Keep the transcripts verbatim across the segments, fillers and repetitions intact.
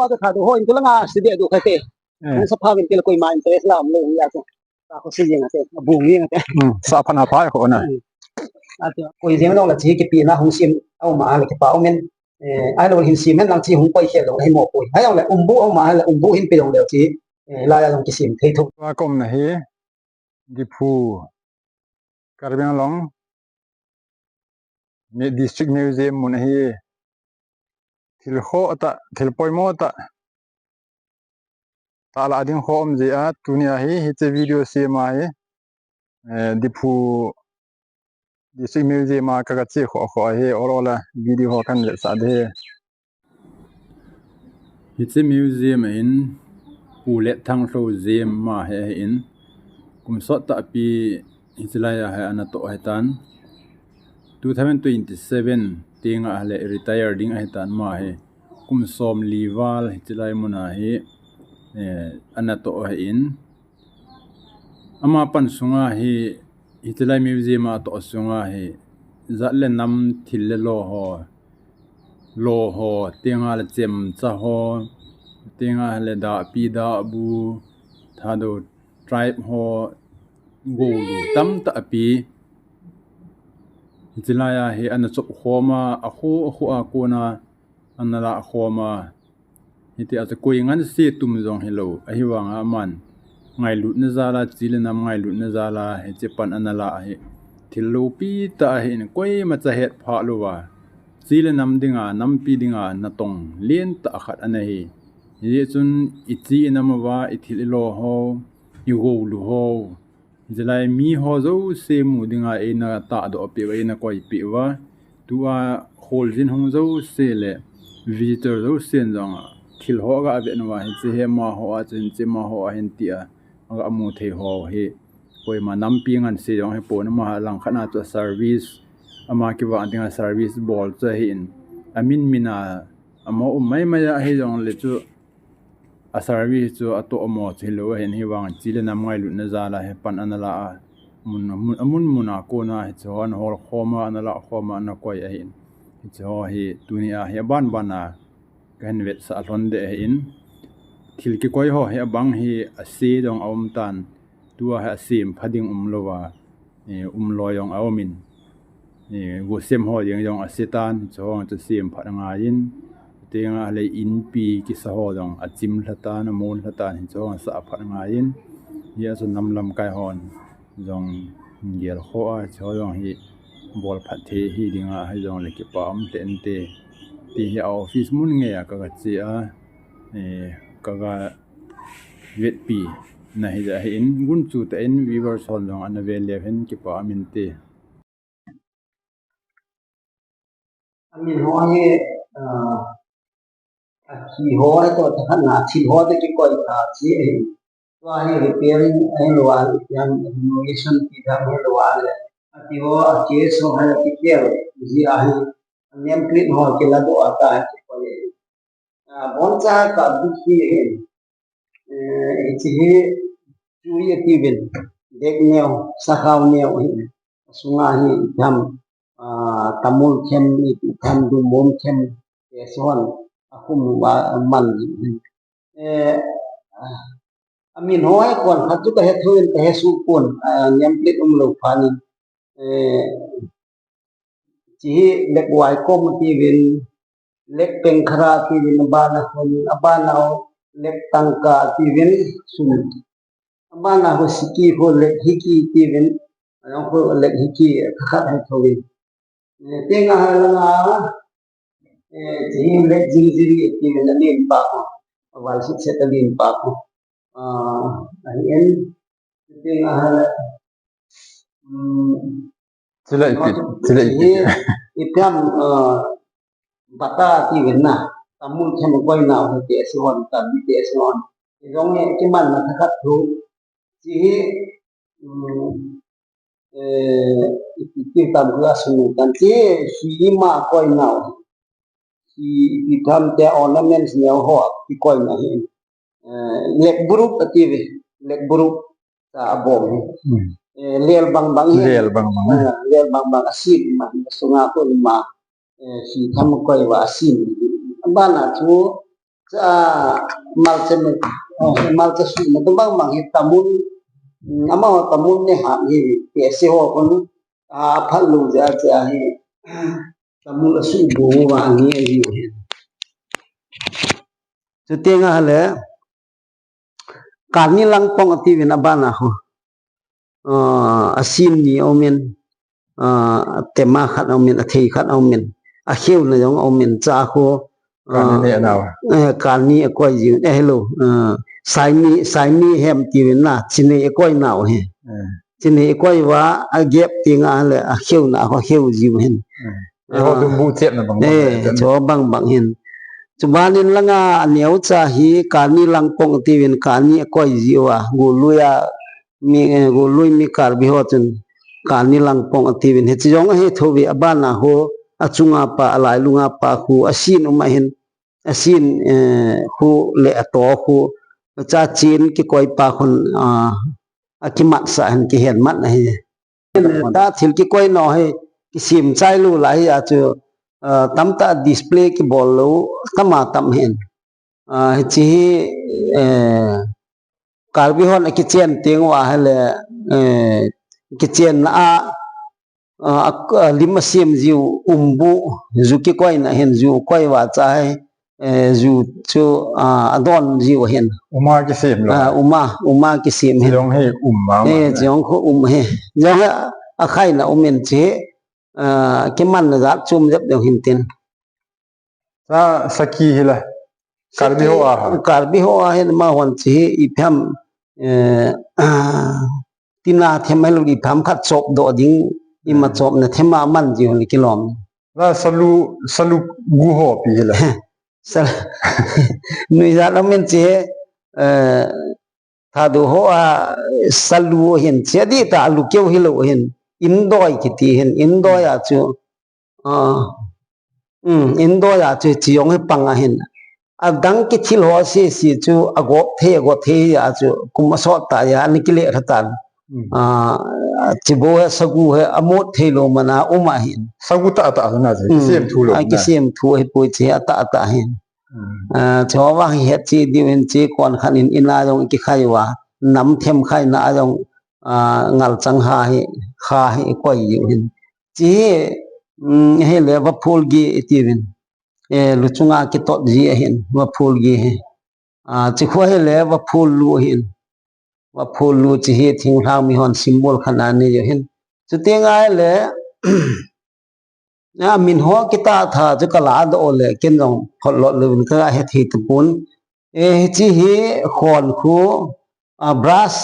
Pha to tha to ho in to la nga si de do kha te. Eh. Sa pha min ke la koima interest la um lo ya to. Ta ko si jing ate, bung jing ate. Hmm, sa pha na pha ko na. Hmm. Ate, koi jing dong la chi kipi na hung sim, au ma la kipa um in. Eh, ai lo hin sim hen lang chi hung koi khel dong hi mo koi. Ai dong le umbu au ma la umbu hin pe dong le chi. Eh, la ya dong kisim thei tho. Wa kom na hi. Diphu, Karbi Anglong, mi-, District Museum mun ahi, thil khoh tah, thil poimo tah, tah lah ding khoh um jeh a, tuni ahi, hiche video sem ahi, eh, Diphu District Museum a ka, ka che khoh khoh ahi, ol ol a video ho kan vetsah ding ahi. Hiche museum a hin Pu Letthangtho Zem ama hi ahin, kum sot tahpi hiche lai a hi ana toh ahitan. Two thousand twenty-seven tenga le retire ding ahitan ama hi. Kum somli val hiche lai mun a hi, eh, ana toh ahin. Ama pan sunga hi, hiche lai museum a toh sunga hi, jat le nam thil le lo ho, lo ho, tenga le chemcha ho, tenga le dahpi dahbu, Thadou tribe ho, golu tamtah pi. Hiche lai a hi ana chop khom a, akhu, akhu a kona, ana lah khom a, hiti a chu koi ngansi tum jong hilou, ahivanga aman ngailutna jal a, chi le nam ngailutna jal a, hiche pan ana lah hi thil loupi tah ahin, koimacha hetphah louva, chi le nam dinga, nampi dinga natong lentah khat ana hi. Hijeh chun i chi i nam uva, i thil i lo ho, i golu ho, Hiche lai mi ho jouse mu dinga eina tahdoh peh uva, eina koipeh uva. Tua kholjin hung jouse le visitor jousen jong thil ho aga vet uva, hiche hi amaho a, hiche amaho a hin tia aga mu thei ho hi. Koima nampi ngansi jong hipon, ama langkhat a chu service, ama kivah dinga service bol chu ahin. Amin min a, amaho um maimai a hijongle chu a service chu atoh mo chu hilou ahin, hivang chi le nam ngailutna jal a hi pan ana lah a, mun, mun, amun mun a kona hiche ho ana hol khom a, ana lah khom a, ana koi ahin. Hiche ho hi tuni a hi aban ban a kahin vetsah lhon ding ahin. Thil kikoi ho hi abang hi ase jong aum tan, tua hi asem pha ding umlouva, eh, um loi jong aumin. Eh, gosem ho jeng jong ase tan, hiche ho chu sem phat angaiyin. Tenga le inpi kisa ho jong achim lha tan, amon lha tan, hiche ho asah phat angaiyin. Hia chu nam lamkai hon jong gel kho a, hiche ho jong hi bol phat thei hi dinga, hijongle kipa um lheh inte. Ti hi a office mun ngei a kaga che a, eh, kaga vetpi na hijeh hin, gunchu tah in viewers hon jong ana ve leu hen kipa um inte. Amin ho hi, ah, akhi ho hi toh tah khat na thil ho toh kikoi tha chi ahi. Tua hi repairing ahilou a, renovation ti dang ahilou a le, ati ho a case ho hi kikhel ji ahi. Name plate ho kiladoh a tah kikoi ahi. Ah, boncha ka dukhi ahin. Eh, hiche hi chui atiuvin, dek neo, sakhao neo ahin. Asunga hi itham, ah, tamul khem, itham dumom khem, eh, sohon, akhum uva, man ahin. Eh, ah, amin ho hi konkhat chu kahe thouvin, kahe suh pon, ah, name plate umlou phat in. Eh, Hiche hi Lek Waikom atiuvin, Lek Pengkhara atiuvin, abana khun, abana u Lek Tangka atiuvin, sum. Abana khu Siki khu Lek Hiki atiuvin, ajong khu Lek Hiki khat khat hi thouvin. Eh, tenga hi langa, eh, hiche hi Lek Jingjiri atiuvin, alenpa khu. Aval sitset alenpa khu. Ah, ahin, tenga hi, um, Chule ipi, chule ipi. Hi, ipi ham, ah, bata atiuvin na. Tamul khem koina u te si hon, tam te si hon. Ijong hi kimanna thakhat thu. Hiche hi, um, eh, ipi, ipi tam khu asung tam. Hiche hi ima koina u. Hiche ipi tam te ornaments neo ho kikoina hi. Eh, Lek Buruk atiuve, Lek Buruk. Sa abom hi. Hmm. Eh, lel bang bang hi. Lel bang bang. Eh, lel bang bang asin ma, sunga khu ma, eh, si tham koi uva asin. Abana chu, Cha, malcha me, oh, malcha suna to bang bang hi tamun, mm, amaho tamun ne ha hi, pehse ho kon, a, phat lou jeh a, jeh a hi, tamun a su bu va nge ji u hin. Chuteng ahile, Kani Langpong atiuvin abana ho. Ah, asin ni aumin, ah, atema khat aumin, athei khat aumin, akheuna jong aumin, cha ho, Kani ah, ne nau. Eh, kani akoi jiu, eh, hello, ah, saimi, saimi hem tiuvin na, chinei akoi nau hi. Eh. Chinei akoi uva, agep teng ahile, akheuna, akheu jiu hin. Eh. Eiho, ah, dungbu chepna bang bang, eh, le, cho bang bang hin. Chubanin langa aneocha hi Kani Langpong tiuvin kani akoi jiu a, golui a, mi, eh, golui mi Karbi ho chun Kani Langpong atiuvin. Hiche jong ahe thou ve, abana ho, achunga pa, alailunga pa khu, asin um ahin, asin, eh, khu le ato khu, cha chin kikoi pa khun, ah, akimatsah hin kihen mat ahi. Ta thil kikoi nau hi, kisim chai lou lai hi a chu, ah, tamtah display kibol lou, tama tam hin. Ah, hiche hi, eh, Karbi hon akichen teng uva ahile, eh, kichenna a, ah, a, a lim asem jiu umbu, ju kikoina hin ju koi uva cha hi, eh, ju chu, ah, adon jiu ahin. Uma kisem lou. Ah, uma, uma kisem hin. Jong hi um ma ma. Eh, jong khu um hi. Jong hi akhaina um in chi, ah, kimanna jat chom jep jong hin tin. Sa, saki hi la. Karbi ho a ha. Karbi ho a hin amahon chi hi ipi ham, eh, ah, tina them hilou ipi ham khat chop doh ding, ima, hmm, chopna them a man jiu le kilom. La salu, salu gu ho pi hi la. Sal-, nuijat amin chi hi, eh, Thadou ho a salu hin, chi adih tah a lukeu hilou hin, indoi kiti hin, indoi a chu, ah, um, indoi a chu, chi jong hi pang ahin. Adang kithil ho sese chu, agop thei, agop thei a chu, kum asot tah a, ana kile tha tan. Hmm. Ah, chi bou hi, sagu hi, amot thei lou man a um ahin. Sagu tah tah na chu, hmm, kisem thu lou a na. Kisem thu hi poi chi, atah tah hin. Hmm. Ah, chu vang hi het chi diu hin chi kon khan in, in a jong kikhai uva, nam them khaina a jong, ah, ngalchang ha hi, ha hi koi diu hin. Chi hi, um, hile vaphul gi itiuvin. Eh, lu chunga kitot ji ahin, vaphul gi hi. Ah, chi khu hile vaphul lu ahin. Vaphul lu chi hi thinglhang mihon symbol khat ana nei u hin. Chuteng ahile, a min ho kitah tha chu kala doh le, ken jong phot lot louvin kaga hethei tapon. Eh, hichi hi khon khu, ah, brass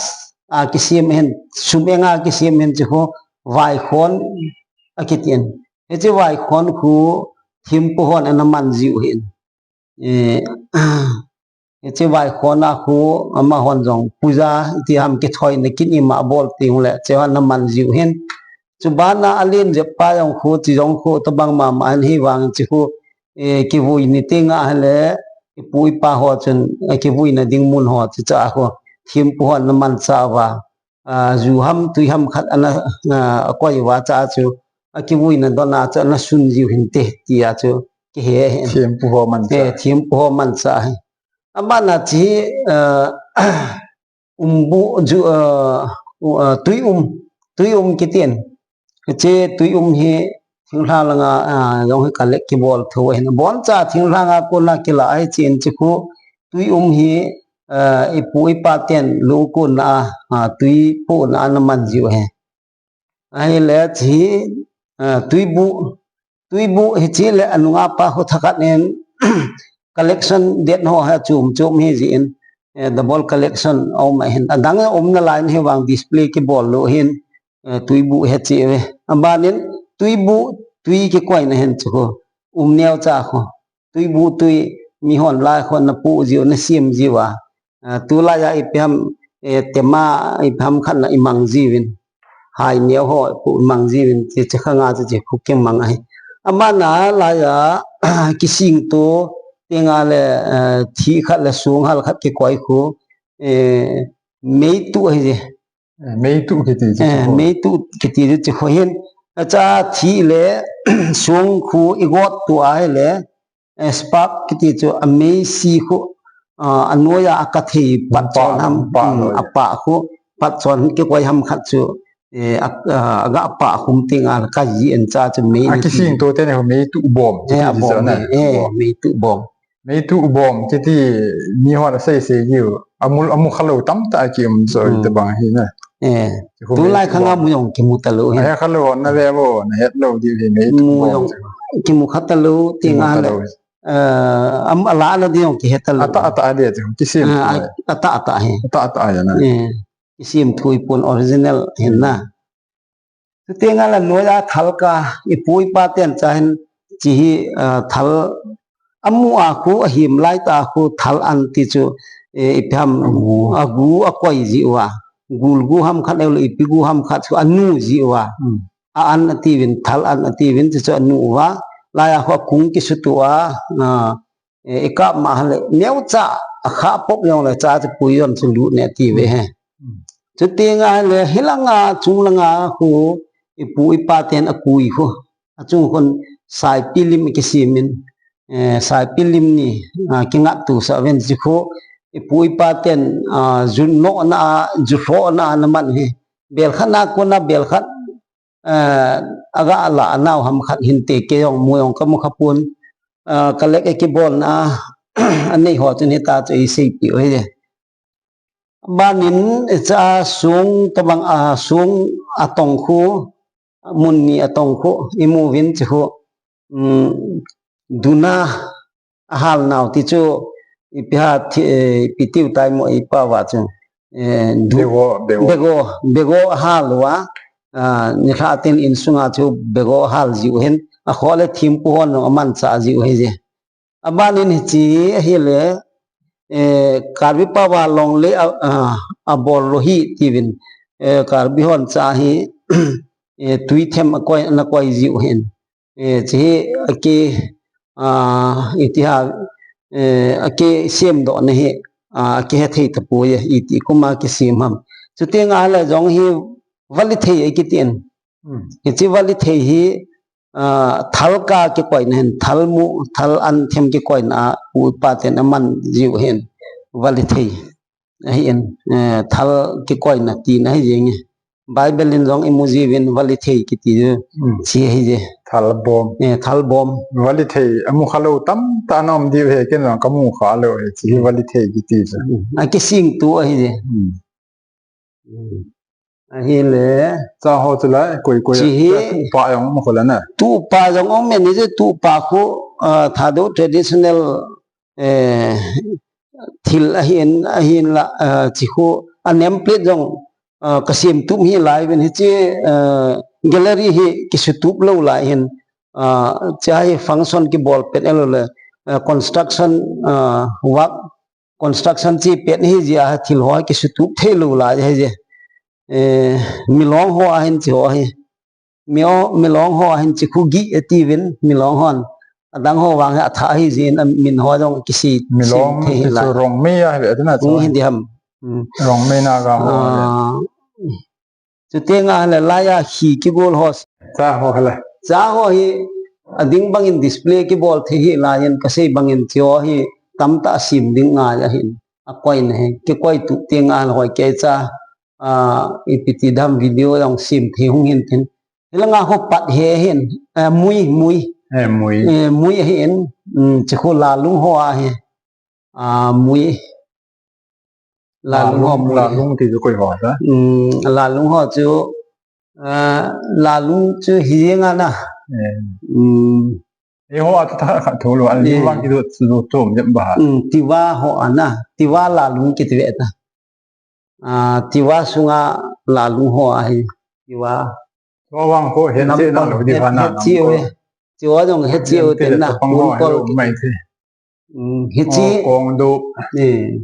a kisem hin, sum enga kisem hin chi khu vaikhon akitin. Hichi vaikhon khu thempu hon ana man jiu hin. Eh, Hichi vaikhon a khu amahon jong puja iti ham kithoina kin ima bol teng le, chi ho ana man jiu hin. Chubana alen jep pa jong khu, chi jong khu, tobang mama hin hivang chi khu, eh, kivui ni teng ahile, ipu ipa ho chun, eh, kivuina ding mun ho chu cha khu, thempu hon ana manchah uva. Ah, ju ham, tui ham khat ana, ah, akoi uva cha chu, akivuina don a chu, ana sun jiu hinte, tia chu, kihe hin. Thempu ho manchah. Eh, thempu ho manchah hi. Abana chi, ah, umbu, ju, ah, u-, ah, tui um, tui um kitin. Hichi tui um hi, thinglhang langa, ah, jong hi kale kibol thou ahin. Boncha thinglhang a kona kila ahi chi in chi khu, tui um hi, ah, ipu ipa ten lungkonna a, ah, tui pona ana man jiu ahi. Ahile chi, ah, tuibu, tuibu hichi le anunga pa khu thakhat in collection det ho hi chom chom hi jin, eh, double collection aum ahin. Adang aum nalai in hivang display kibol lou hin, eh, tuibu hichi ve. Abanin tuibu, tui kikoina hin chu khu, um neocha khu. Tuibu tui, mihon lai khon napu jiu, nasem jiu a. Ah, tulai a ipi ham, eh, tema ipi ham khat na imang jiuvin. Hai neo ho pu imang jiuvin, chi, chi khanga chi, chi khu kimang ahi. Abana lai a, kisingto, tenga le, eh, thi khat le song hal khat kikoi khu, eh, meitu ahi je. Eh, meitu kiti chu, eh, chu khu. Meitu kiti chu, chu khu hin. Acha thi le song khu igot tu ahile, eh, spark kiti chu a mei si khu, ah, a noi a a ka thei pat chon ham, a pah khu, pat chon kikoi ham khat chu, eh, a, ah, a ga pah khum ting a ka ji en cha chu mei a kising to te ne mei tu bom, eh, a bom, eh, mei tu bom. Mei tu bom kiti mi hon a sei sei jiu. A mu, a mu kha lo tam ta ki um so te bang hi na. Eh. Tu lai kha nga mu jong ki mu ta lo hi. He kha lo na ve bo, na het lo di hi mei tu bom. Mu jong ki mu kha ta lo ti nga le. Eh, am ala na di jong ki het ta lo. Ata ata de ti ki sim. Eh, ata ata he. Ata ata ya na. Eh. Ki sim thui pon original hin na. Chuti nga la noi a thal ka, i pu i pa ten cha hin chi hi, ah, thal a mu a khu a him lai ta khu thal an ti chu, eh, i pham a gu a koi ji uva. Gul gu ham khat eule i pi gu ham khat chu a nu ji uva. A an a ti vin, thal an a ti vin chu chu a nu uva. Lai a khu a kung ki su tu a, ah, eh, i kap ma le, neu cha, a kha pop jong le cha chu pui yon chu lu ne ti ve he. Chuti nga le, hi langa, chung langa khu, i pu i pa ten a kui khu. A chung khun saipi lim ki simin, eh, saipi lim ni, ah, ki ngat tu sa ven ji khu, i pu i pa ten, ah, jun no na, ju ro na, na man he. Bel khat na ko na, bel khat eh, a ga la a nau ham khat hin te ke jong mu jong ka mu kha pun, eh, ka lek e ki bol na, a nei ho chun hi ta chu i sei pi oi de. Banin cha sung ta bang a sung a tong khu, mun ni a tong khu, i mu vin chi khu, um, duna a hal nau ti chu, i pi ha thi, eh, i pi tiu tai mo i pa va chu. Eh, du, bego, bego. Bego, bego a hal uva, ah, ni hla tin in sunga chu bego a hal jiu hin, a kho le thim pu hon a man cha jiu hi je. A banin hi chi hi le, eh, Karbi pa va long le a, a, a bol lo hi ti vin, eh, Karbi hon cha hi, eh, tui them a koi, na koi jiu hin. Eh, chi hi a ki, ah, iti ha, eh, a ki siam do na hi, ah, a ki he thei ta pu ye, iti kuma ki siam ham. Chuti nga le jong hi vali thei a ki tin. Hmm. Hi chi vali thei hi, ah, thal ka ki koi na hin, thal mu, thal an them ki koi na, u pa ten a man jiu hin, vali thei. Ahi in, eh, thal ki koi na ti na hi jing. Bible in jong i mu jiu vin vali thei ki ti ju. Hmm. Chi hi je. Thal bom. Eh, thal bom. Vali thei, a mu kha lo tam ta na um diu he ken jong ka mu kha lo he. Chi hi vali thei ki ti ju. Hmm. A ki sing tu ahi je. Hmm. Hmm. Ahi le. Cha ho chu la, koi koi. Chi hi. Tu pa jong um kho la na. Tu pa jong um men ni je tu pa khu, ah, Thadou traditional eh, thil ahin, ahin la, eh, chi khu, a name plate jong, eh, ka siam tum hi lai vin hi chi, eh, gallery hi ki su tup lo lai hin, eh, cha hi function ki bol pet elo le, eh, construction, eh, work, construction chi pet hi jia thil ho ki su tup thei lo lai hi je. Eh, Milong ho ahin chi ho hi. Mi o, Milong ho ahin chi khu gi e ti vin, Milong hon. Adang ho vang hi a tha hi jin, a min ho jong ki si, Milong sim thei hi ti lai. Chu Rongmei a hi ve, tina chu. Kung hin di ham. Hmm. Rongmei Naga ho hi ve. Ah, chu te nga le lai a khi ki gol ho. Cha ho le. Cha ho hi, a ding bangin display ki bol thei hi lai in ka sei bangin chi ho hi tam ta sim ding ngai ahin. A koi na hi, ki koi tu te nga le hoi ke cha. Ah, ipi ti dam video jong sim thei hung hin tin. Hi langa ho pat he hin, eh, mui, mui. Eh, mui. Eh, mui ahin, mm, chi khu Lalung ho ahi. Ah, mui. Lalung ho mui. Lalung ti chu koi ho ta? Mm, Lalung ho chu, ah, Lalung chu hi nga na. Eh. Mm. Ei ho a ta kha tho lo, an li vang ki chu chu chom jep ba. Mm, Tiwa ho ana, Tiwa Lalung ki ti ve ta. Ah, Tiwa sunga Lalung ho ahi, Tiwa. Tiwa vang ho hen che na lo di vana. Tiwa jong he che u ten na, kun kol mai the. Mm, hi chi. Kong do. Eh,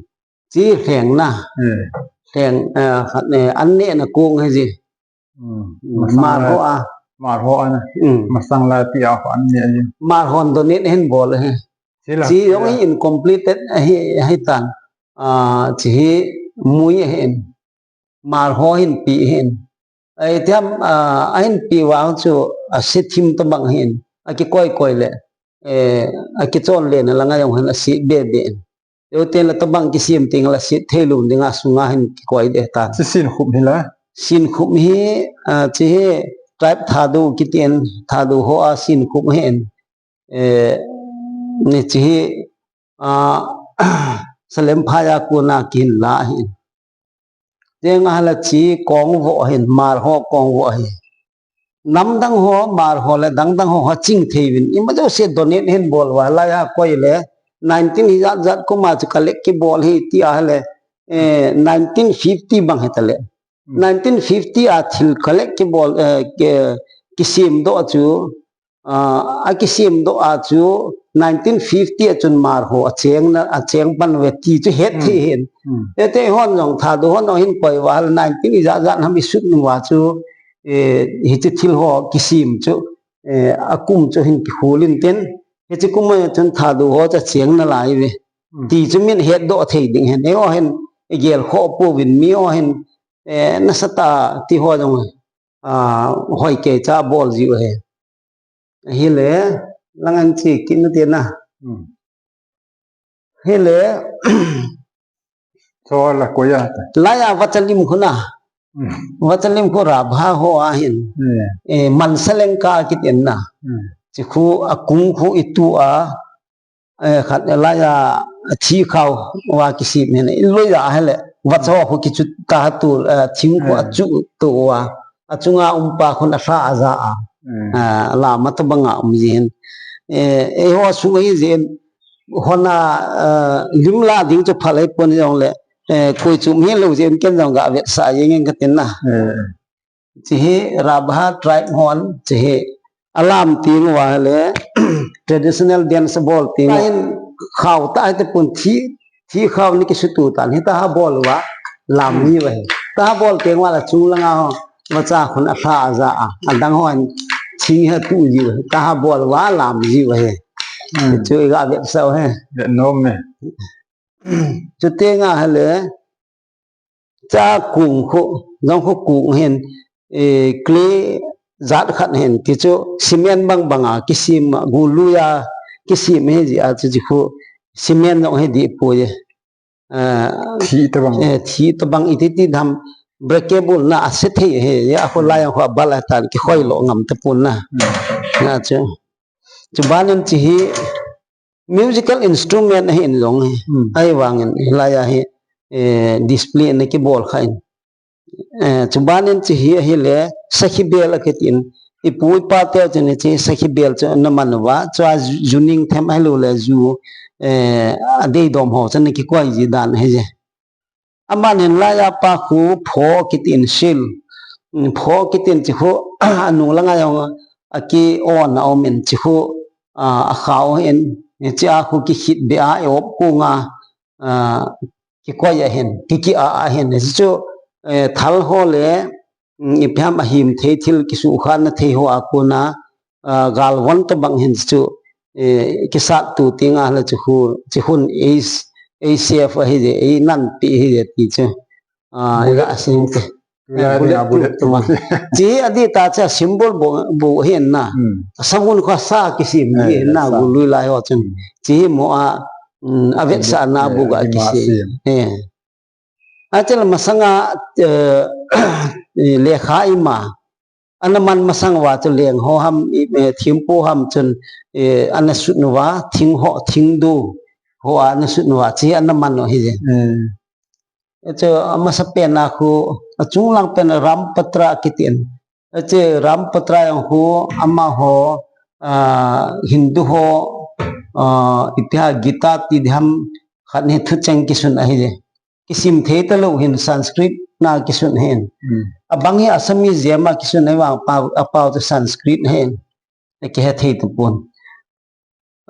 chi hleng na. Eh. Hleng, eh, khat ne, an ne na kung he ji. Hmm. Mar ho a. Mar ho a na. Hmm. Masang la ti a ho an ne ji. Mar hon do ne hin bol he. Chi jong hi incomplete ahi, ahi tan. Ah, chi hi mui ahin. Mar ho hin pi hin. Ai tiam, ah, ahin pi vang chu a si thim to bang hin. A ki koi koi le. eh, akichon le na langa jong hin asit be be. Yo ten la tabang kisem ting la sit thei lum dinga sunga hin kikoi de ta. Si sin khup hi la. Sin khup hi, ah, chi hi tribe Thadu kiti in, Thadu ho a sin khup hi in. Eh, ni chi hi, ah, Salem phaya kuna kin la hi. Tenga la chi kong vo hin, Hmar ho kong vo hi. Namdang ho, Hmar ho le dangdang ho ha ching thei vin. Ima jo se donate hin bol va la ya koi le. Nineteen hi jat jat kuma chu collect kibol hi ti a le. Eh, nineteen fifty bang hi ta le. Hmm. Nineteen fifty a thil collect kibol, eh, ki, kisem doh chu. Ah, akisem doh a chu nineteen fifty a chun Hmar ho acheng na, acheng pan ve ti chu het thei hin. Hmm. Ete hon jong Thadu hon jong hin koi va nineteen i ja ja ham i sut nu va chu, eh, hi chu thil ho kisem chu, eh, akum chu hin kikhul in ten. Hi chu kum a chun Thadu ho cha cheng na lai ve. Hmm. Ti chu min het doh thei ding hin. E ho hin i gel kho pu vin mi ho hin, eh, nasatah ti ho jong, ah, hoi kei cha bol jiu he. Hile, lang an chi kin na tina. Hmm. Hile, Cho la ko ya ta. La ya Vachalim khu na. Hmm. Vachalim khu Rabha ho a hin. Hmm. Eh, Mansalengka kiti na. Hmm. Chi khu akung khu itu a. Eh, khat la ya thi khau va kisem hin. I lo ya hele. Vacha khu kichu ta tu, eh, thing khu achu tu va. Achunga um pa khun a hra a ja a. Hmm. Ah, la ma to banga um jin. Eh, eh, ho su hi jin. Hona, eh, lim la ding chu phalai pon jong le. Eh, koi chu mi lo jin ken jong ga vet sa jing ka tin na. Hmm. Chi hi Rabha tribe hon, chi hi alam ting va le, traditional dance bol ting. Hin khau ta te pun thi, thi khau ni kisutu tan. Hi ta ha bol va, lam ni va hi. Ta ha bol ting va la chung langa ho. Vacha khun a hra a ja a, adang hon thing ha tu ji ve, ta ha bol va lam ji ve. Hmm. Chu i ga ve sa ve. Ve nom me. Chu te nga hele, cha kung khu, jong khu kung hin, eh, clay jat khat hin, ti chu cement bang banga kisem a, gului a kisem hi ji a chu ji khu cement jong hi di pu ye. Eh, thi tabang. Eh, thi tabang iti ti dam breakable na a se thei he, ya khu lai jong khu a bal a tan kikhoi lo ngam ta pun na. Hmm. Ya chu. Chubanin chi hi musical instrument hi in long hi. Hmm. Ai vangin hi la ya hi, eh, display na kibol kha in. Eh, chubanin chi hi, hi le sakhi bel a kiti in. I pu i pa te chu ni chi sakhi bel chu na man va, chu a ju, ju ning them ai lo le ju, eh, a dei dom ho chu ni kikoi ji dan hi je. Aman hin la ya pa khu pho kiti in sil. Mm, pho kiti in chi khu, anung langa jong a ki on a um in chi khu, ah, a khau in, chi a khu ki khit be a e op ku nga, ah, kikoi a hin, ki ki a a hin. Chi chu, eh, thal ho le, mm, ipi ham a him thei thil kisu khan na thei ho a kuna, ah, gal von tabang hin chu, eh, kisat tu ti nga le chu khu, chi hun is, A C F a hi je, ei nan pi hi je ti chu. Ah, bullet ila a sin proof. Te. Eh, bullet proof. Chi a di ta cha symbol bu, bu hin na. Hmm. Sa hun kho sa kisim hi na sa. Gului lai ho chun. Hmm. Chi mo a, mm, a vet sa na bu ga kisim. Eh. Achel masanga, eh, lekha ima. Ana man masang va chu leng ho ham, i, eh, thimpu ham chun, eh, ana sut nu va, thing ho, thing du ho ana sut nu va, chi ana man u hi je. Hmm. Chu amasa pen a khu, achung lang pen Rampatra kiti in. Chu Rampatra jong khu amaho, ah, Hindu ho, ah, ipi ham Gita ti di ham khat ni thucheng kisun ahi je. Kisim thei ta lo hin Sanskrit na kisun hin. Hmm. Abang hi Assamese jema kisun hi vang pau, apau ta Sanskrit hin. Kihe thei ta pon.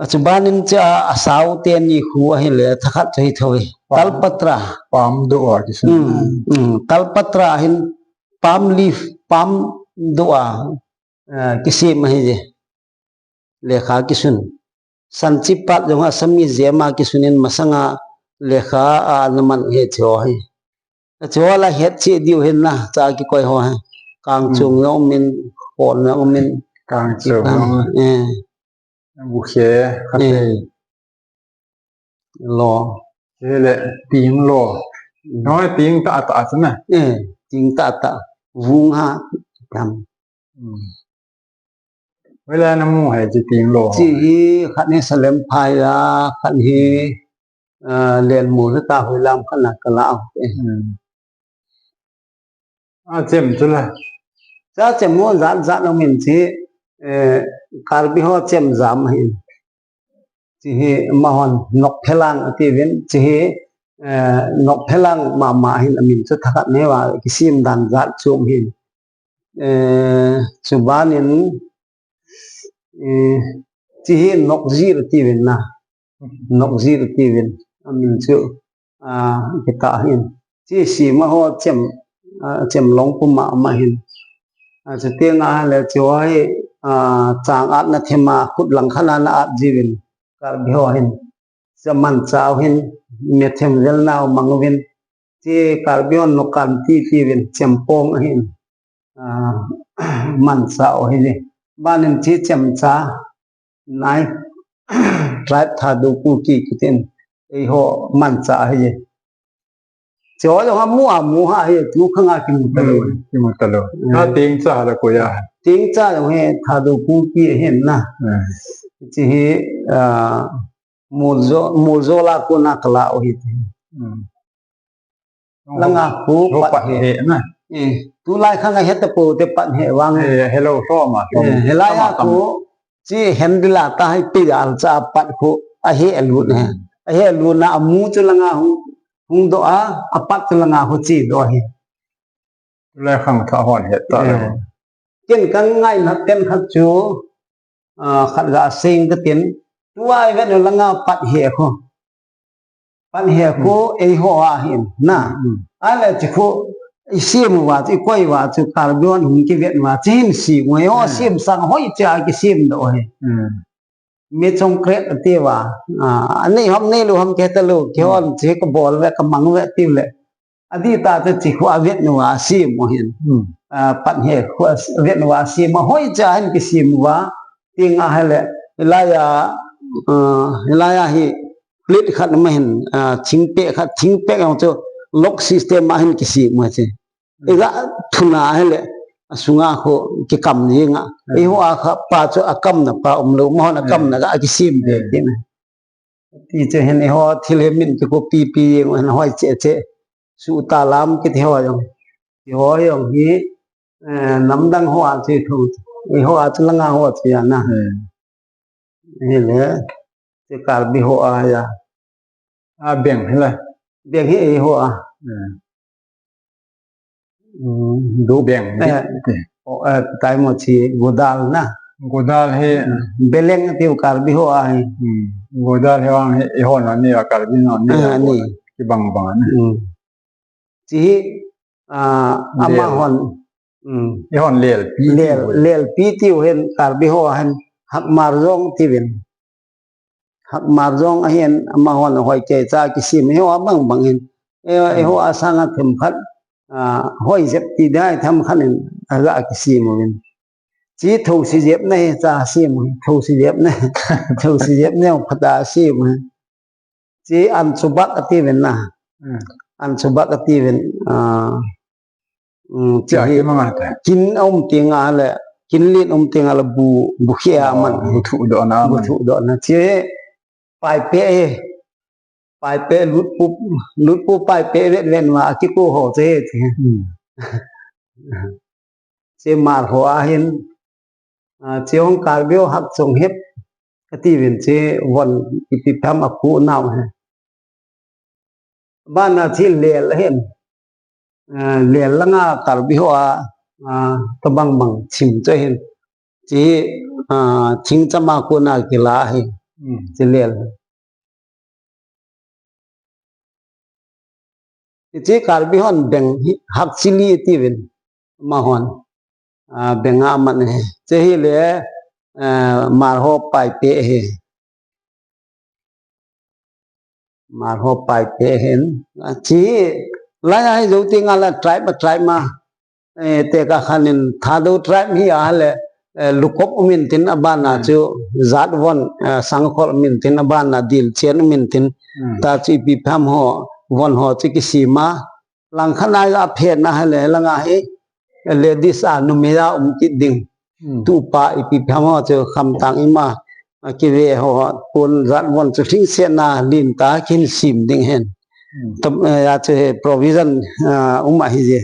Achubanin cha a, asau teni khu ahi le thakhat chu hi thoi. Palm. Talpatra. Palm do a kisun. Hmm, hmm. Talpatra hin palm leaf, palm do a, eh, kisim ahi je. Lekha kisun. Sanchipat jong Assamese jema kisunin masanga lekha a ana man u hi chu hi. Chu la het chi diu hin na, cha kikoi ho hi. Kangchung jong min, pon jong min. Kangchung jong. Eh. Bukhe, khat eh. Lo. Chule ting lo. Mm. Noi ting tah tah chu na. Eh, ting tah tah. Vung ha tam. Hmm. Hoilai a namu ham hiche ting lo? Hiche hi khat hi Salem phai a, khat hi, ah, Lenmol ta, hoilam khat na kala. Eh. Hmm. Achem chu la. Cha chem ho jat jat um in hiche, eh, Karbi ho chem jam ahin. Hiche hi amahon Nokphelang atiuvin, hiche hi, eh, Nokphelang mama hin amin chu thakhat neiva kisem dan jat chu um hin. Eh, chubanin, eh, hiche hi Nokjir atiuvin na. Nokjir atiuvin. Amin chu, ah, kita hin. Hiche sema ho chem, ah, chem long puma ama hin. Ah, chuteng ahile hiche ho hi, ah, chang atna thema khut lang khat a ana at jiuvin. Karbi ho hin. Hiche manchah u hin, methem vel nau mang uvin. Hiche Karbi hon Nokanti tiuvin, chempong ahin. Ah, manchah u hi. Banin hiche chemcha, nai, tribe Thadou Kuki kitin, eiho manchah ahi. Hiche ho jong amu amu ha hi, tu khang a kimu talou. Hmm, kimu talou. Hmm. Atengcha la koi a? Tengcha jong hi Thadou Kuki ahin na. Hmm. Hiche hi, ah, Moljo, Moljo la kona kala u hi. Hmm. Langa khu pat he na. Eh, tulai khang a heta pou te pat he vang. Eh, hello, so ma, so. Eh, helai a khu, hiche handle a ta hi pi al cha pat khu, ahe lut na. Hmm. Ahe lut na amu chu langa hung, hung doh a, apat chu langa khu che doh ahi. Tulai khang tha hon het ta le. Eh. Ken kangaina pen khat chu, ah, khat ga seng katin, tua ivet u langa pat he khu. Pat he khu, hmm, eiho a hin, na. Hmm. Ahile hiche khu, isem uva chu, ikoi uva chu, Karbi hon hung kivet uva, hiche hin sem u, eiho, hmm, sem sang hoiche a kisem doh ahi. Hmm. Mechongkret atiuva, ah, anei ham, neilou ham kiheta lou, kihon, hmm, hiche kabol ve, kamang ve tiu le. Adih tah chu hiche khu avet uva asem u hin. Hmm. Ah, pat he khu avet uva asem u, hoiche a hin kisem uva, teng ahile, hilai a, ah, hilai a hi plate khat ma hin, ah, thingpeh khat, thingpeh jong chu log system a hin kisem u hiche. Hmm. Iga thuna ahile, asunga khu kikam jinga. Hmm. Eiho a kha pa chu akamna pa umlou, amahon akamna, hmm, ga kisem ve, hmm, tina. Tichu hin eiho thil hi min kikopi pi jeng u hin hoi cheh cheh. Suhtalam kiti ho jong. Eiho jong hi, eh, namdang ho a chu thu. Eiho a chu langa ho chu ahi na. Hmm. Hile, hiche Karbi ho a ahi. A beng hile. Beng hi eiho a. Hmm. Hmm, du beng. Eh, o, eh, taimo chi godal na. Godal hi. Hmm. Beleng tiu Karbi ho a hi. Hmm. Godal hi vang hi, eiho nani a Karbi nani a, ah, ni. Kibang bang na. Hmm. Hiche hi, ah, lel. Amahon. Hmm. Eihon lelpi. Lel, tiu. Lelpi tiu hin Karbi ho a hin Hakmar jong tiuvin. Hakmar jong ahin, amahon hoi kei cha kisem, eiho a bang bang hin. E, hmm, eiho a sanga themkhat, ah, hoi jep ti dai themkhat in, aga kisem uvin. Hiche thousi jep na hi cha sem u, thousi jep na, thousi jep na phat a sem u. Hiche anchubak atiuvin na. Hmm. Anchubak atiuvin, ah, Um, hiche hi kin aum teng le, kin len um teng le bu, bu khe a man. Bu thuh doh na. Bu thuh doh na. Hiche hi paipeh hi. Paipeh lutpu, lutpu paipeh vet vet ma kiko ho hiche hi. Hmm. Hiche Hmar ho a hin, ah, hiche hung Karbi ho Hakchong Hep katiuvin hiche von ipi tham a khu nau hi. Bana hiche lel ahin. Ah, lel langa Karbi ho a, ah, tobang bang thim chu ahin. Hiche, ah, thingcham a kona kila ahi. Hmm. Hiche lel. Hiche Karbi hon beng hi Hakchili tiuvin. Amahon, ah, beng a man ahi. Hiche hi le, ah, Hmar ho paipeh ahi. Hmar ho paipeh ahin. Hiche hi, lai a hi jou teng le tribe ma, tribe ma. Eh, tekah khat in Thadou tribe hi a le, eh, lukop um intin abana chu jat von, eh, sangkhol um intin abana dilchen um intin. Hmm. Tachu ipi ham ho, von ho chu kisima. Langkhat a aphetna hile, langa hi, eh, ladies a numei a um kit ding. Hmm. Tupa ipi ham ho chu khamtang ima, a kive ho, pon jat von chu lhingsetna linta kin sim ding hen. Hmm. Tam, eh, achu hi provision, ah, um ahi je.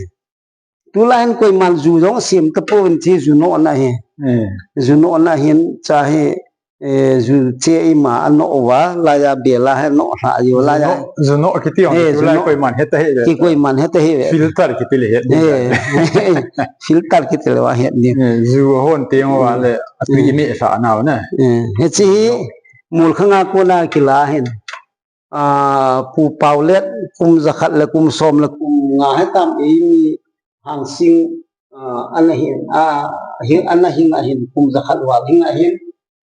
Tulai hin koiman ju jong sim tapouvin ti ju nohna hi. Eh. Ju nohna hin cha hi, eh, ju che ima anoh uva, laiya bela hi noh lha u, ju laiya. Noh, ju noh kiti jong, eh, tulai koiman heta hih ve. Ti koiman heta hih ve. Filter kiti le het. Eh. Filter kiti le va het ni. Eh, ju hon teng uva le, atui ime sa nau na. Eh, hiche hi, mol khanga kona kila hin. Ah, Pu Paulet kum jakhat le kum som le kum nga hitam eimi Hangsing, ah, ana hin, ah, hin, ana hin ahin kum jakhat val hin ahin.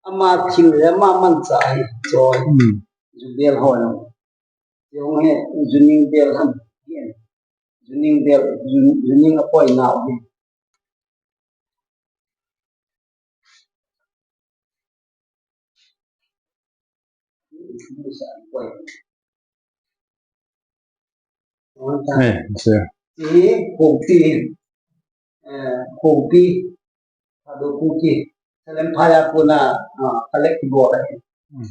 Ama thil le ama mancha ahi. Choi. Hmm. Ju bel ho jong. Jong hi, ju ning bel ham. Hin. Ju ning bel, ju, ju ning apoi nau hi. Eh, sir. Hi Khongpi, eh, Khongpi, Thadou Kuki, Salem Phai a kona, ah, collect bol ahi. Hmm.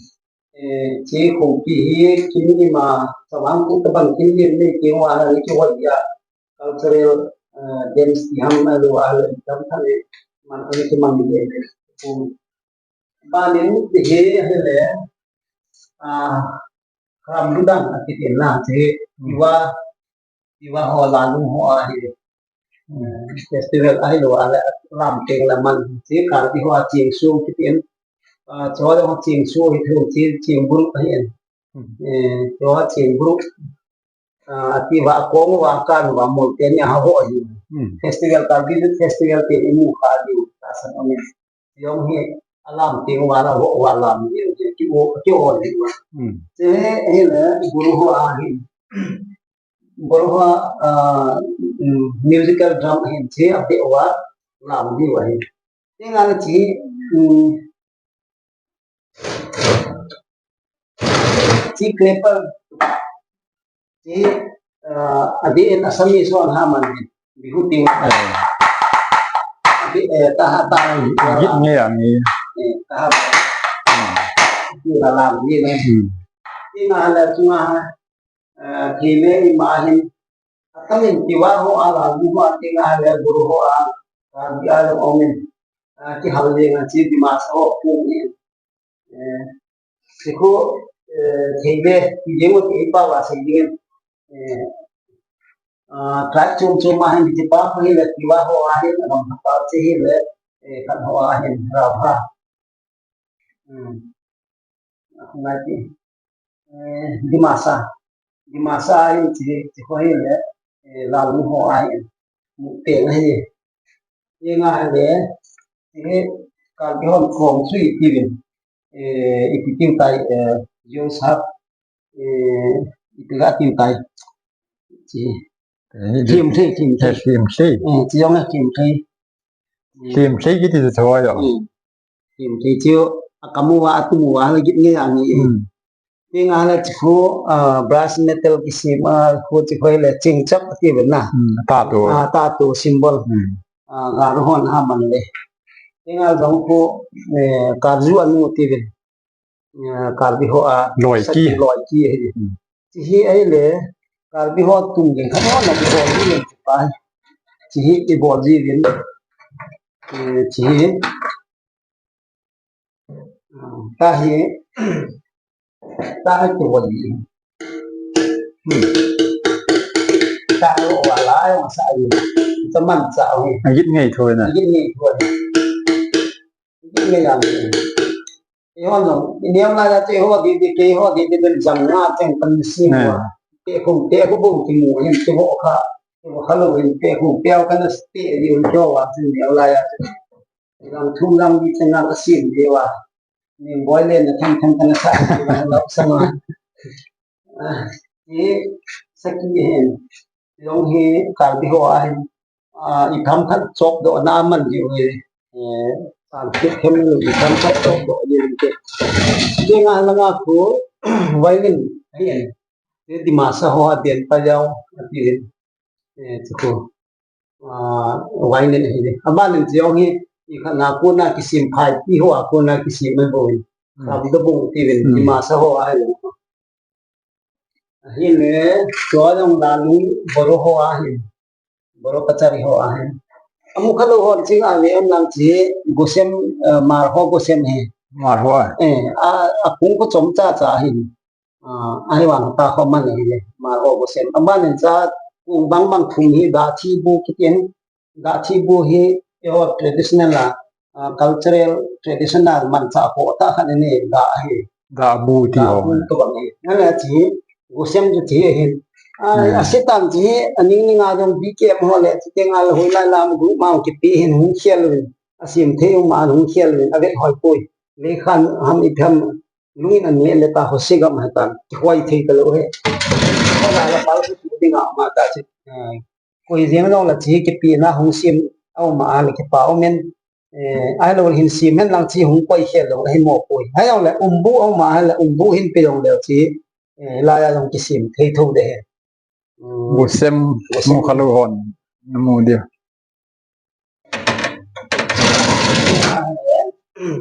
Eh, hiche Khongpi hi kin ima, Chavang Kut tabang kin lim nei keng uva le kihoi a, cultural, eh, games ti ham ahilou a le, dam than e, man ani kimang ni e. Banin ti hi ahile, ah, Kharam Ludang akiti na, hiche, hmm, Tiwa, Tiwa ho, Lalung ho ahi. Hmm, festival ahilou a le, lam teng le man, hiche Karbi ho a cheng sung kiti in, ah, cho ho cheng sung hi thu, hiche cheng bul ahi in. Hmm. Eh, cho cheng bul. Ah, ati uva, akong uva, akan uva, mol teni a ho ahi. Hmm. Festival, Karbi festival te imu kha diu, tahsan um e. Jong hi, alam teng uva la ho uva lam diu, ki o, ki o diu. Hmm. Hiche hi le, bul ho ahi. Bul ho, ah, mm, musical drum ahin, hiche abeh uva, lam diu ahi. Teng a le hiche, mm, hiche clapper, hiche, ah, adeh in Assamese hon aman, Bihu teng. Eh. Adeh, eh, taha, taha. Git nge a nge. Eh, taha. Hmm. Hiche la lam nge le. Hmm. Teng a le chunga, eh, thei le ima hin. Atamin Tiwa ho a, Lalung ho a, teng a le Bru ho a, Karbi a le um in, ah, kihal le nga hiche Dimasa ho pu ni. Eh, hiche khu, eh, thei le, ti ding u ti pa va sei ding. Eh, ah, tribe chom chom a hin, hiche pa khu hi le Tiwa ho a hin, Ram pa hiche hi le, eh, khat ho a hin, Rabha. Hmm. Ngai ti. Eh, Dimasa. Dimasa ahin hiche, hiche ho hi le, eh, Lalung ho ahin. Mu teng ahi. Teng a le, hiche Karbi hon kong sui ti vin. Eh, ipi tiu tai, eh, Joe Sap, eh, ipi ga tiu tai. Hiche. Eh, Thim thei, thim thei. Eh, thim thei. Eh, hiche jong a thim thei. Thim thei kiti chu thoi jo. Hmm. Thim thei chu, akam uva, atum uva, la git nge a nge. Hmm. Teng a le hiche khu, ah, brass metal kisem a, khu hiche khu le chingchak ati ve na. Hmm, tattoo. Ah, tattoo symbol. Hmm. Ah, Garo hon aman le. Teng a jong khu, eh, Karju anu ti ve. Eh, Karbi ho a, Loiki. Saki Loiki ahi. Hmm. Hiche hi ahile, Karbi ho tum ding khat ho na kibol ji uvin pa. Hiche hi kibol ji uvin. Eh, hiche hi. Ah, tahi, tahi kibol ji. Hmm. Tahi wala yo sa uvin. Taman sa uvin. Agit ngai thoi na. Agit ngai thoi. Agit ngai yang. Eiho jong, i neo lai a chu eiho didi, keiho didi, ben jang nga cheng pan si mo. Te khum, te khu bou ti mo, hin ti ho kha, ti ho kha lou hin, te khum, te ho kha na te di un jo wa, chu neo lai a chu. Jang thum jang di chen na ka sim di wa. Ning boi le na thang thang ka na sa, la sa ma. Ah, hi saki hen. Jong hi Karbi ho a hin. Ah, i tham khat chop doh na aman ji u hi. Eh, Tan kit khem ni, tan khat to ko ni te. Dinga langa ko, violin, ahi, ahi. Te Dimasa ho a den pa jao, ati, eh, ti ko. Ah, violin ahi. Aban in jong hi, i khat na ko na kisim phai, ti ho a ko na kisim mai bo. Hmm. Kam da bung ti vin, Hmm. Dimasa ho a hi. Ahin le, tua jong la lung Boro ho ahin. Boro Kachari ho ahin. Amu khalou hon ching a ve em lang chi, Gosem, eh, Hmar ho Gosem hi. Hmar ho a. Eh, a, a kung ko chom cha cha ahin. Ah, ahi vang ta ho man hi le, Hmar ho Gosem. Aman in cha kung bang bang thum hi da thi bu kitin. Da thi bu hi, eiho traditional a, ah, cultural, traditional manchah ho tah khat ni da hi. Da bu ti Da ho. Bu to bang hi. Nala chi, Gosem chu thi hin. Ah, Hmm. Asitan chi, aning ning a jong B K M ho le, chi teng a la hoi lai lam group ma kipi hin hung khel uvin. Asim thei um ma hung khel uvin, avet hoi poi. Le khan ham i tham, lungin an le le ta ho se gam ha tan. Ti hoi thei ta lo he. Ko la la pal su ti nga ma ta chi. Ah, Koi jeng jong la chi kipi na hung sim, au ma a le kipa um in, eh, ahilou le hin sim hen lang chi hung koi khel lou, ahi mo koi. Ahilou le umbu au ma a le umbu hin pe jong le chi, eh, la ya jong kisim thei tho de he. Hmm. Gosem, Gosem. Mu khalou hon, na mu dia.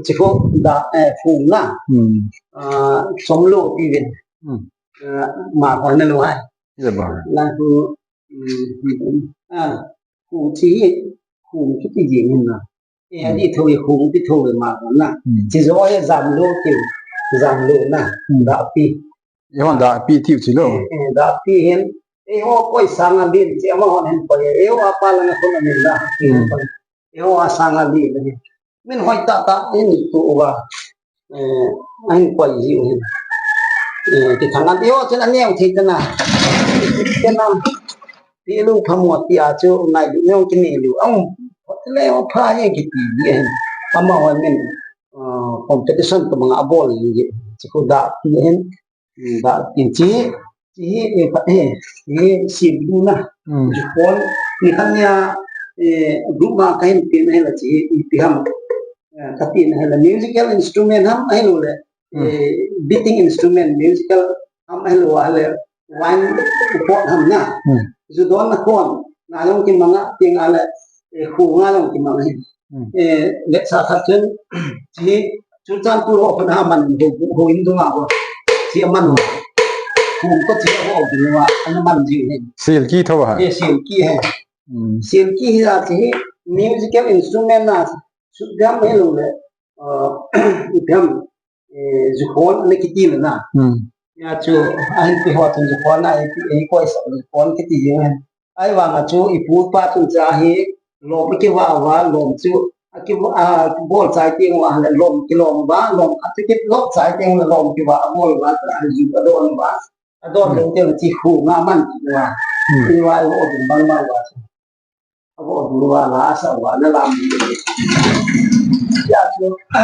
Chi ko da, eh, phung na. Hmm. Ah, som lo pi vin. Hmm. Ah, ma ko na lo hai. Ye ba. La ko Hmm, hmm. Ah, khu chi, khu kiti jing hin na. Eh, Hmm. di tho ye khu ti tho ye ma na. Hmm. Chi jo ye jam lo ti, jam lo na. Hmm. Da pi. Ye hon da pi tiu chi lo. Eh, eh, da pi hin. Eh, ho koi sang a din, chi ama hon hin koi. Eh, ho apa la na ko na min da. Hmm. Eh, ho a sang a din. Min hoi tah tah in tu uva. Eh, ahin koi ji u hin. Eh, ti thang an, eiho chun aneo thei tana. Tana. Ti lu phamo ti a chu ngai lu neo kine lu. Ang, le pha ye kiti ji hin. Ama hoi min, ah, competition to manga bol ji. Chi ko da ti hin. Hmm, ba, tin chi, chi, eh, pa, eh, eh, sim du na. Hmm. Ju pon, ni khan ya, eh, group ma ka hin tin he la chi, i pi ham. Eh, ka tin he la musical instrument ham, ahilou le. Hmm. Eh, beating instrument, musical ham, ahilou le. Wine pot ham na. Hmm. Ju don na kon, na long ki manga, ting a le, eh, khu nga long ki manga hin. Hmm. Eh, le sa khat chun, chi, Churachandpur ho khun a man ho, ho in dunga ho. Chi a man ho. Khu ko chi ho dunga, ana man ji he. Silki tho ha. Eh, silki he. Hmm. Silki hi a chi, musical instrument na, sugam he lo le. Uh, itam, eh, jukhon ana kiti le na. Hmm. Ya chu, ahin pi ho chun jukhon na, eh, pi, eh, koi sa jukhon kiti jing hen. Ahivang a chu, ipu ipa chun cha hi, lom kiva va, lom chu, akiva, a, bol chai teng uva, le lom kilom va, lom khat chu kilom chai teng le lom kiva, bol va, a ju adon va, adon Hmm. lou teng chi khu nga man ti va. Hmm. Ti va, i vo ding bang bang va. A vo ding va, la sa va, na lam. Ya chu, a,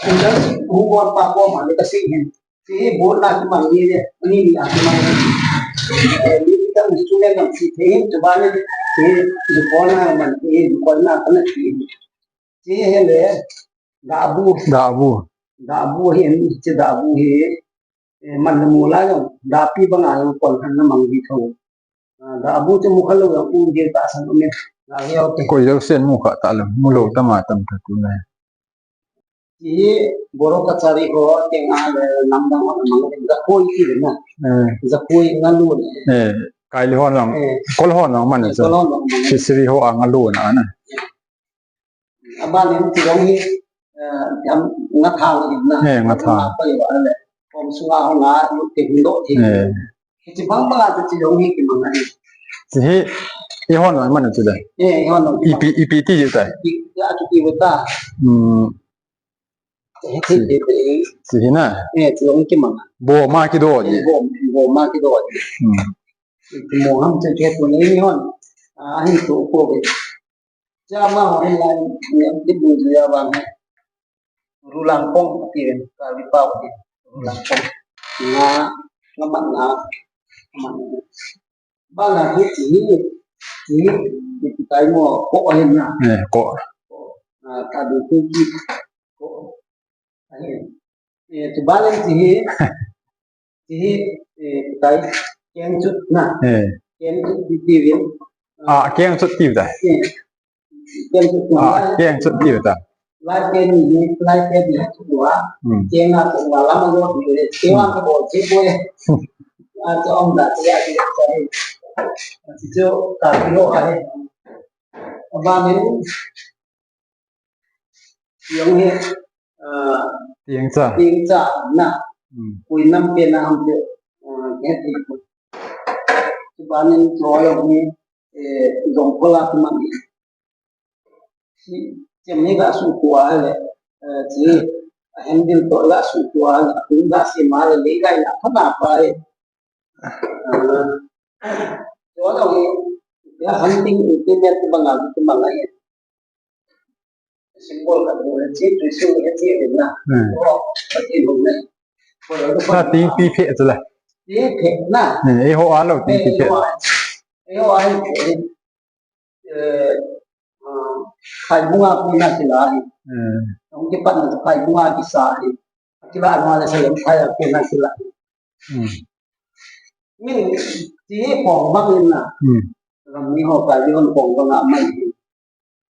industry hu bol pa ko ma le ka si hin. Chi hi bol na ki mang ni le, ni ni a ki mang ni. Eh, ni ki tam instrument nam chi the hin, chu ba ni, chi hi, ni bol na man, chi hi, ni bol na ka na chi. Chi hi le, da bu. Da bu. Da bu hi, ni chi da bu hi, eh, man na mu la jong, da pi bang a jong kon han na mang di tho. Ah, da bu chu mu kha lo jong, u di ta san u me. Da hi o te. Koi jo sen mu kha ta lo, mu lo ta ma tam ta tu na. Hi Boro Kachari ho, teng a le nam dang ho, mang le, Jakoi ti le na. Eh. Jakoi nga lu ne. Eh, kai le hon lang. Eh. Kol hon lang man Eh, sa. Kol hon lang man. Fishery ho a nga lu na na. Aban in ti dong hi, eh, yam nga thang in na. Eh, nga thang. Nga pa yo le. Kom sunga ho nga, yu te hung do ti. Eh. Chi bang bang a chi dong hi ki mang na. Chi hi, i hon lang man chi da. Eh, i hon lang. Ipi, ipi ti ji ta. Ipi, ya ki ti ta. Hmm. Eh, ti, ti, ti. Chi hi na. Eh, chi dong ki mang. Bo ma ki do ji. Eh, bo, bo ma ki do ji. Hmm. Ti mo ham chi ke tu ni hon. Ah, hin tu ko be. Cha ma ho hin lai, ni, ni bu ju ya ba ni. Rulang pong ti ven, ka li pau ti. Rulang pong. Nga, nga man nga. Man. Ba la hi ti ni, ti ni, ti tai mo, ko ahin na. Eh, ko. Ko. Ah, Thadou Kuki. Ko. Ahi. Eh, chuban in hiche hi, hiche hi, eh, tai, kengchut na. Eh. Kengchut ti uvin. Ah, kengchut ti uva. Eh. Kengchut na. Ah, kengchut ti uva. Lai keng ni, lai keng ni, tu a. Hmm. Keng a, tu a, lama yo, tu a. Keng a, tu a, tu a. Ah, tu a, tu a, tu a. Tu a, tu a. Aban in, Tieng hi, ah, tieng cha. Tieng cha na. Hmm. Koi nam pen a ham pen, ah, he ti. Chuban in choi hi, eh, jong kola tu man. Si, chem ni ga su tua le, eh, chi, a hem dil to ga su tua le, kun ga si ma le, le ga na pa na pa le. Ah, choi hi, ya hunting intimate banga, banga. Symbol ka bu le chi, tu sing le chi le na. Hmm. Oh, ka ti lu le. Ko lo ko. Na ting pi phe chu le. Pi phe na. Hmm, eiho a lo ting pi phe. Eiho a. Eiho a. Eh, ah, khai bunga ko na kila hi. Hmm. Hung kipat na khai bunga kisa hi. Kila na le sa le khai ko na kila. Hmm. Min ti hi pong bang in na. Hmm. Ram ni ho ka li hon pong bang a mai.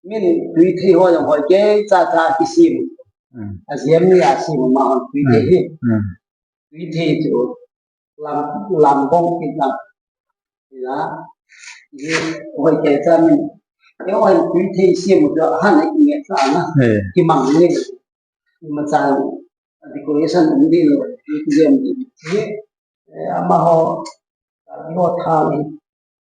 Min tui thei ho jong hoi kei cha cha kisim. Hmm. A jem ni a sim ma hon tui thei hi. Hmm. Tui thei chu lam, lam bong kin na. Ina, ye hoi kei cha min. Ye hoi tui thei sim chu han ai nge cha na. Eh. Kimang ni. Ima cha decoration um din lo. Ye jem ni. Ye, eh, amaho, ah, amaho thang hi,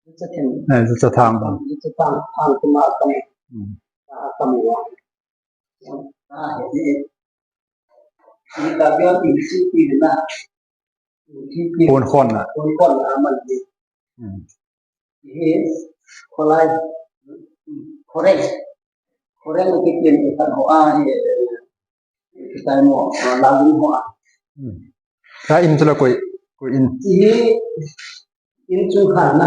Zucha thang. Eh, zucha thang. Zucha thang, thang kuma kam. Hmm. Ah, kam wa. Ah, he, he. Ni ta bian ti si ti na. Ti, ti. Pon khon na. Pon khon na man ti. Hmm. He, kholai. Khoreng. Khoreng ti ti ni ta ho a, he. Kitai mo, ah, lalu mo, ah. Hmm. Ka in chu la koi, koi in. Hi in chu khan na.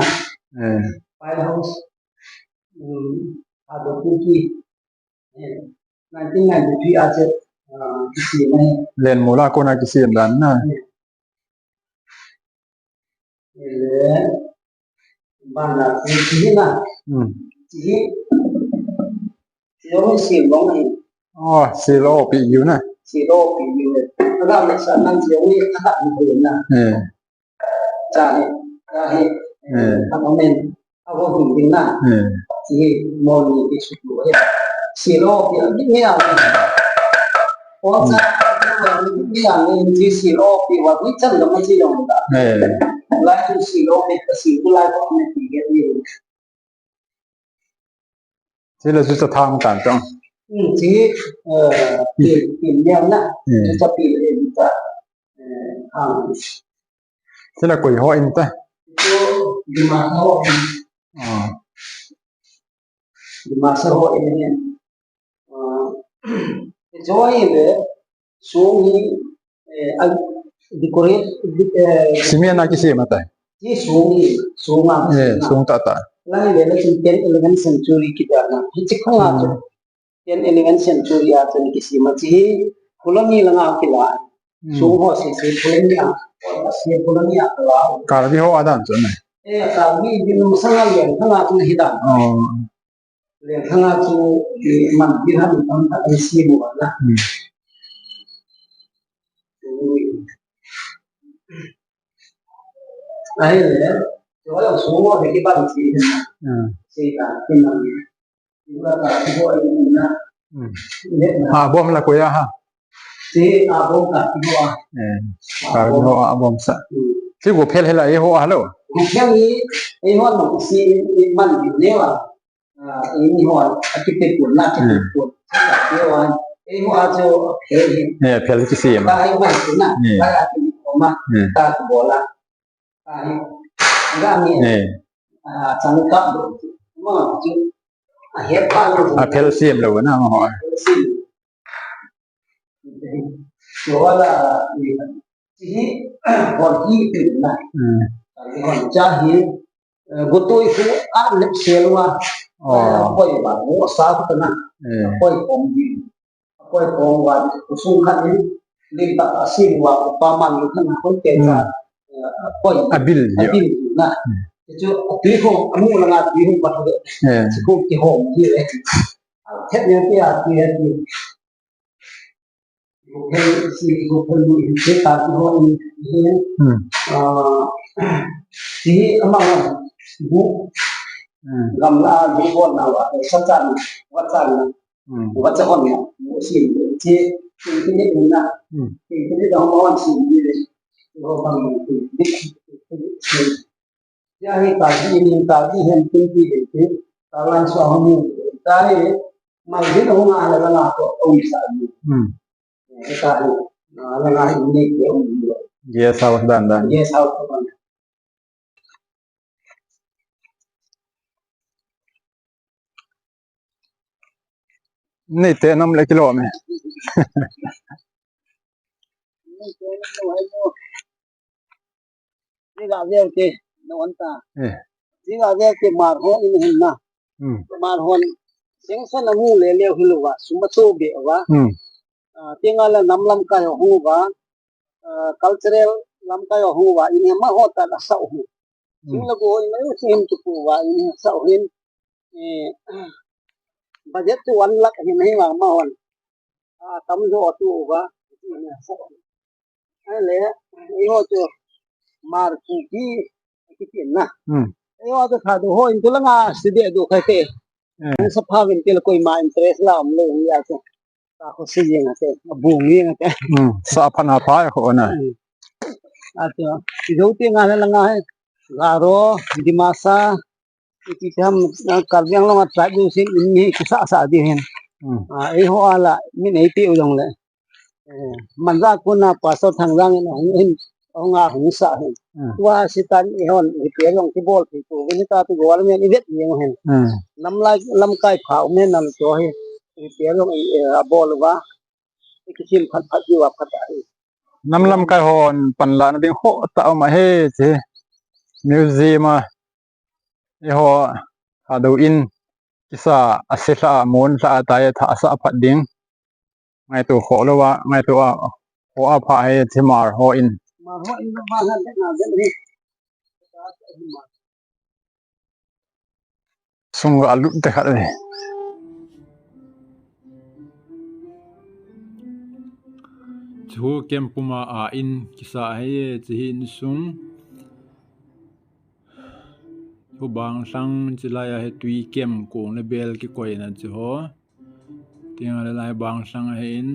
Eh. Pile house. Hmm. Thadou Kuki. Eh. Nineteen ninety-three a chu, ah, kisem ahi. Len mo la kona kisem dan na. Eh. Ele, bana, eh, hiche hi na. Hmm. Hiche hi. Hiche hi silong hi. Oh, silo pi u na. Silo pi u. Aga me sa nan hiche hi aga ni na. Eh. Cha hi, cha hi. Eh. Aga men. Ago hung ding na. Eh. Hiche hi moni ki su tu hi. Silo pi a ni a. O cha, ni a ni hiche silo pi wa ni chan lo ma chi yong da. Eh. Lai tu silo pi ka si tu lai ko me ti ge ni. Chule zucha thang tan chong. Hmm, chi, eh, pi, pi neo na. Eh. Zucha pi le zucha, eh, thang. Chule koi ho in ta. Chu Dimasa ho in. Ah. Dimasa ho in. Ah, chu hi le, song hi, eh, a decorate, eh, cement a kisem atai. Hi song hi, song a, eh, song tah tah. Lai le le chu ten eleven century kiti na. Hiche khong a chu. Hmm. Ten eleven century a chu kisem a chu hi, colony langa kila. Hmm. Song ho se se colony a. Se colony a kila. Karbi ho a dan chu na. Eh, Karbi din masang a len khang a chu hi dan. Oh. Lenkhang a chu, eh, man din ham tam ta kan si mo na. Hmm. Ahile, chu la song ho de kibang si na. Hmm. Si ta, kibang. Kibang ta, kibang na. Hmm. Le na. Ah, bom la koi a ha. Si, ah, bom ta, kibang. Eh, ah, bom. Ho, ah, bom sa. Hmm. Si go phel hela, eh, ho, ah, lo. Go phel ni, eh, ho, no, si, eh, man, ni wa. Ah, ini ho, akite pun na, akite pun. Ni ho, eh, ho ajo, phel hi. Eh, phel kisem a. Ka ai mai pun na, eh, ka ai pun ma, eh, ka bola. Ai, ga mi. Eh. Ah, chang ka do. Ma, chu. A he pa lo. A phel sem lo na, ma ho. Phel sem. Wala, hi, hon hi, na. Hmm. Hon cha hi, eh, gotui khu a lep sel wa. Oh. Eh, koi ba, mo sa khu na. Koi kom di. Koi kom wa, kusung khat ni, lim ta asin wa, pa man lu khat na koi te cha. Koi. Abil, abil na. Chu, tui ho, amu langa tui ho pa. Chu ki hom di le. Thet ni ti a ti ti. Guphen, si guphen mu in, si ta ki ho in, in. Hmm. Ah, si ama bu. Hmm. Gamla bu bon na wa, sa chan, wa chan. Hmm. Wa cha hon na, bu si, si, si, si, na. Hmm. Si, si, si, da hon si, si, si, ho bang, si, si, si, si. Yahi kaji, inin kaji, hen tin ti de ti. Kalan so hung ta hi, mai din hung a la la ko ong sa ni. Hmm. Ka hi, la la ni ke ong ni. Yes, house dan dan. Yes, house dan. Nei te nam le kilo me. Ti ga vel te, na wan ta. Eh. Ti ga vel te mar ho in hin na. Hmm. Mar hon, seng sa na mu le le hu lo wa, suma to be wa. Hmm. Ah, ti nga la nam lam kai ho hu wa, ah, cultural lam kai ho hu wa, in he ma ho ta la sa hu. Hmm. Sing la go in ma yu sing tu pu wa, in he sa hu hin. Eh, budget tu one lakh hin hi wa ma hon. Ah, tam jo tu wa, in he sa hu. Ai le, i ho chu mar ku ki, ki tin na. Hmm. I ho chu tha du ho in tu la nga si de du khai te. Eh. Sa pha vin til koi ma interest la um lo ya chu. Ta ko si yeng ate, a bung yeng ate. Hmm. Sa pha na pha ko na. Hmm. Ate, i do ti nga la nga hai. Garo, Dimasa, Iti ham, ah, Karbi Anglong a tribe du sin in hi kisa sa di hin. Hmm. Ah, i ho ala, min ei ti u jong le. Eh, manja kuna pastor thang jang in hung hin, hung a hung sa hin. Hmm. Tua si tan i hon, i pi long ki bol pi tu, vin ta tu government i vet yeng hin. Hmm. Nam lai, lam kai pha u men nam to hi, i pi long i, eh, a bol wa, i ki sim phat phat di wa phat a hi. Nam lam kai hon pan la na ding ho ta ma he che. Museum a. Eiho, Thadou in, kisa, a se hla, a mon hla, a tai, tha, a sa phat ding. Ngaito kho lo wa, ngaito a, kho a pha he, thi mar ho in. Mar ho in, mar ho in, mar ho in. Sung a lut te khat ve. Chu kem puma a in, kisa he, chi hi in sung. Chu bang sang chi lai a hi tui kem kong le bel kikoi na chi ho. Tinga le lai bang sang a hi in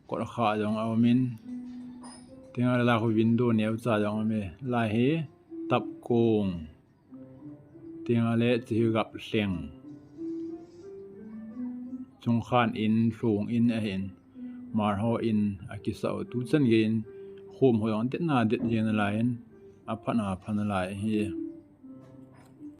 kot kha jong a um in. Tinga le lai khu window neo cha jong a um e. Lai hi tap kong. Tinga le chi hi gap hleng. Chung khan in, hlung in a hi in. Mar ho in a kisa u tu chan gei in. Khum ho jong det na det jeng na lai in. A phan a phan na lai hi.